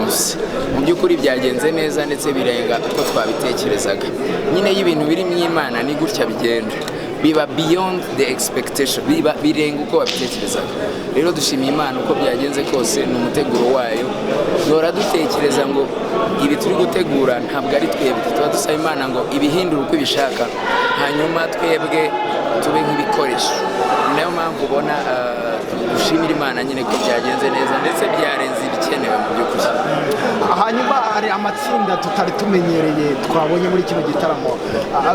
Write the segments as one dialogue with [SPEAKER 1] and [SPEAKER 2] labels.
[SPEAKER 1] munsi. Mu by'ukuri byagenze neza, ndetse birenga uko twabitekerezaga. Nyine iyo ibintu biri mu Imana ni gutya bigenda, biba beyond the expectation, biba birenga uko wabitekerezaga. Rero dushimiye Imana uko byagenze kose, ni umuteguro wayo. Duhora dutekereza ngo ibi turi gutegura ntabwo ari twebwe, tuba dusaba Imana ngo ibihindure uko ibishaka, hanyuma twebwe tube nk'ibikoresho. Ni nayo mpamvu ubona dushimira Imana nyine ko byagenze neza, ndetse byarenze ibikenewe mu by'ukuri.
[SPEAKER 2] Hanyuma hari amatsinda tutari tumenyereye twabonye muri kino gitaramo.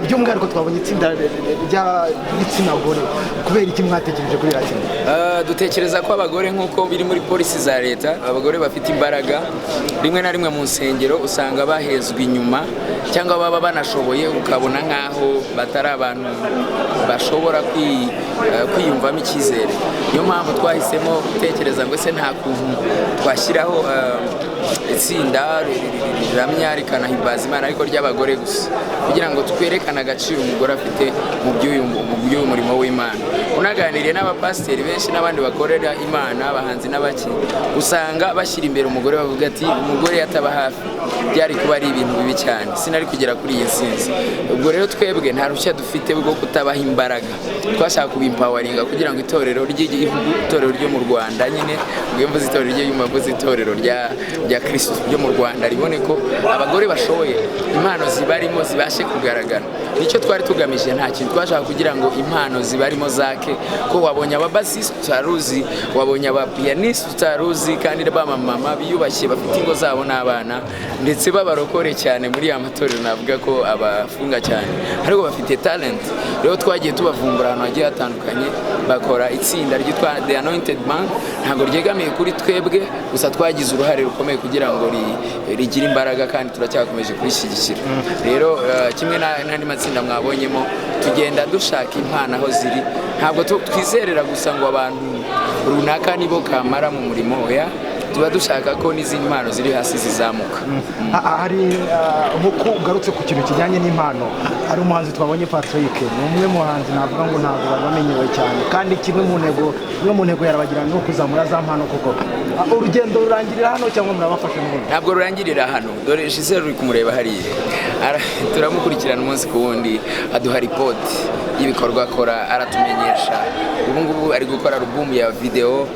[SPEAKER 2] By'umwihariko twabonye itsinda ry'igitsina gore. Kubera iki mwatekereje kuri iriya tsinda?
[SPEAKER 1] Dutekereza ko abagore, nk'uko biri muri policy za leta, abagore bafite imbaraga. Rimwe na rimwe mu nsengero usanga bahezwa inyuma, cyangwa baba banashoboye ukabona nk'aho batari abantu bashobora kwiyumvamo icyizere. Niyo mpamvu twahisemo gutekereza ngo ese nta kuntu twashyiraho itsinda riramya rikanahimbaza Imana, ariko ry'abagore gusa, kugira ngo twerekane agaciro umugore afite mu by'uyu murimo w'Imana. Unaganiriye n'abapasiteri benshi n'abandi bakorera Imana, abahanzi n'abaki, usanga bashyira imbere umugore, bavuga ati: "Umugore yataba hafi byari kuba ari ibintu bibi cyane, sinari kugera kuri iyi nsinzi." Ubwo rero twebwe nta ruhushya dufite rwo kutabaha imbaraga. Twashaka kubiempoweringa kugira ngo itorero ry'igihugu, itorero ryo mu Rwanda nyine, ubwo iyo mvuze itorero ry'igihugu mvuze itorero rya Kristo ryo mu Rwanda, ribone ko abagore bashoboye, impano zibarimo zibashe kugaragara. Nicyo twari tugamije, nta kintu twashaka kugira ngo impano zibarimo zake, ko wabonye ababassiste utaruzi, wabonye abapianiste utaruzi, kandi b'abamama biyubashye, bafite ingo zabo n'abana, ndetse b'abarokore cyane muri ya matorero navuga ko abafunga cyane, ariko bafite talent. Rero twagiye tubavumbura ahantu hagiye hatandukanye, bakora itsinda ryitwa The Anointed Band. Ntabwo ryegamiye kuri twebwe gusa, twagize uruhare rukomeye kugira ngo rigire imbaraga, kandi turacyakomeje kurishyigikira. Rero kimwe n'andi matsinda mwabonyemo, tugenda dushaka impano aho ziri. Ntabwo twizerera gusa ngo abantu runaka nibo kamara mu murimo, oya, tuba dushaka ko n'izindi mpano ziri hasi zizamuka.
[SPEAKER 2] Hari nk'uko ugarutse ku kintu kijyanye n'impano, hari umuhanzi twabonye, Patrick, ni umwe mu bahanzi navuga ngo ntabwo bari bamenyerewe cyane, kandi kimwe mu ntego, imwe mu ntego yarabagira ni ukuzamura za mpano koko. Urugendo rurangirira hano cyangwa murabafasha n'ubundi?
[SPEAKER 1] Ntabwo rurangirira hano. Dore Gisele uri kumureba hariya. Turamukurikirana umunsi ku wundi, aduha ripoti y'ibikorwa akora, aratumenyesha. Ubu ngubu ari gukora alubumu ya videwo.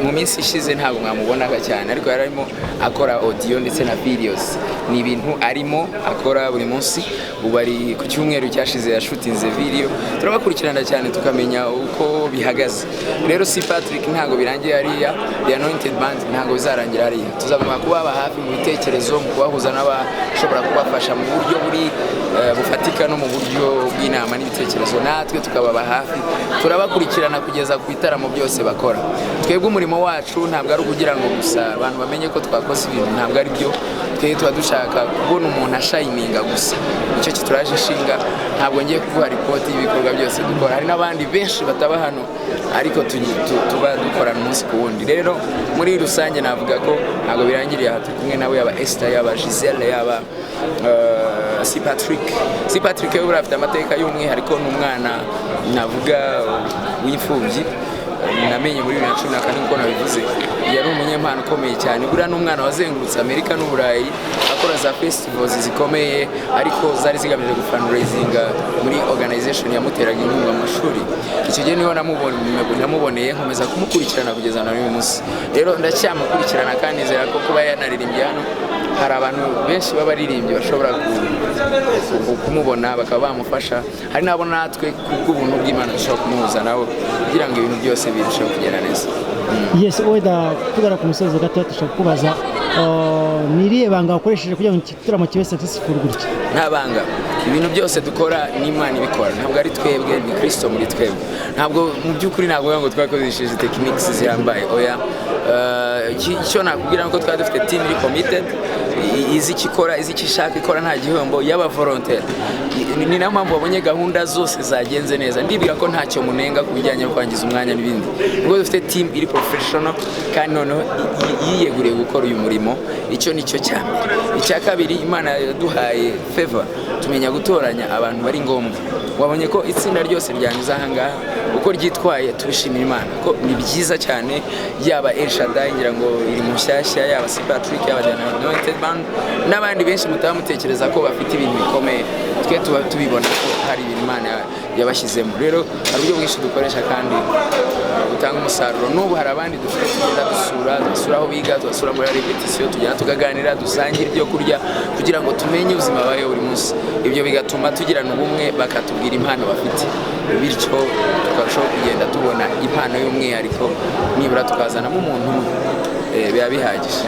[SPEAKER 1] Mu minsi ishize ntabwo mwamubonaga cyane, ariko yari arimo akora audio ndetse na videos. Ni ibintu arimo akora buri munsi. Ubu ari ku cyumweru cyashize yashootinze video. Turabakurikirana cyane, tukamenya uko bihagaze. Rero si Patrick, ntabwo birangiye hariya. The Anointed Band ntabwo bizarangira hariya. Tuzaguma kubaba hafi mu bitekerezo, mu kubahuza n'abashobora kubafasha mu buryo buri bufatika no mu buryo bw'inama n'ibitekerezo, natwe tukababa hafi. Turabakurikirana kugeza ku bitaramo byose bakora. Twebwe umurimo wacu ntabwo ari ukugira ngo gusa abantu bamenye ko twakoze ibintu, ntabwo ari byo. Twebwe tuba dushaka kubona umuntu ashininga gusa, nicyo kituraje ishinga. Ntabwo ngiye kuguha ripoti y'ibikorwa byose dukora, hari n'abandi benshi bataba hano, ariko tuba dukorana umunsi ku wundi. Rero muri rusange navuga ko ntabwo birangiriye aha. Turi kumwe nawe, yaba Esther, yaba Giselle, yaba si Patrick. Si Patrick we buriya afite amateka y'umwihariko, ni umwana navuga w'imfubyi namenye muri 2014. Nk'uko nabivuze, yari umunyempano ukomeye cyane. Buriya ni umwana wazengurutse Amerika n'Uburayi, akora za festivals zikomeye, ariko zari zigamije gufundraisinga muri organization yamuteraga inkunga mu mashuri. Icyo gihe niho namuboneye, nkomeza kumukurikirana kugeza na n'uyu munsi. Rero ndacyamukurikirana, kandi nizera ko kuba yanaririmbye hano, hari abantu benshi b'abaririmbyi bashobora kumubona bakaba bamufasha. Hari n'abo natwe kubw'ubuntu bw'Imana dushobora kumuhuza nabo kugira ngo ibintu byose birusheho kugenda neza.
[SPEAKER 3] Yes, wenda tugana ku musozo gato, dushobora kukubaza ni irihe banga wakoresheje kugira ngo iki gitaramo kibe successful gutya?
[SPEAKER 1] Nta banga. Ibintu byose dukora n'Imana ibikora, ntabwo ari twebwe, ni Kristo muri twebwe. Ntabwo mu by'ukuri ntabwo ngo twakoresheje techniques zihambaye, oya. Icyo nakubwira ni uko twari dufite team iri committed, izi icyo ikora, izi icyo ishaka, ikora nta gihombo, y'aba volontaire. Ni nayo mpamvu wabonye gahunda zose zagenze neza. Ndibwira ko ntacyo munenga ku bijyanye no kwangiza umwanya n'ibindi, ubwo dufite team iri professional, kandi noneho yiyeguriye gukora uyu murimo. Icyo ni cyo cya mbere. Icya kabiri, Imana yaduhaye favor, tumenya gutoranya abantu bari ngombwa. Wabonye ko itsinda ryose ryanyuze aha ngaha. Uko ryitwaye tubishimira Imana ko ni byiza cyane. Yaba El Shaddai, ngira ngo iri mu nshyashya, yaba si Patrick, yaba The Anointed Band n'abandi benshi mutaba mutekereza ko bafite ibintu bikomeye, twe tuba tubibona ko hari ibintu Imana yabashyizemo. Rero hari uburyo bwinshi dukoresha kandi butanga umusaruro. N'ubu hari abandi dufite tugenda dusura, dusura aho biga, tubasura muri repetition, tugenda tukaganira, dusangira ibyo kurya kugira ngo tumenye ubuzima babayeho buri munsi. Ibyo bigatuma tugirana ubumwe, bakatubwira impano bafite, bityo tukarushaho kugenda tubona impano y'umwihariko, nibura tukazanamo umuntu umwe, biba bihagije.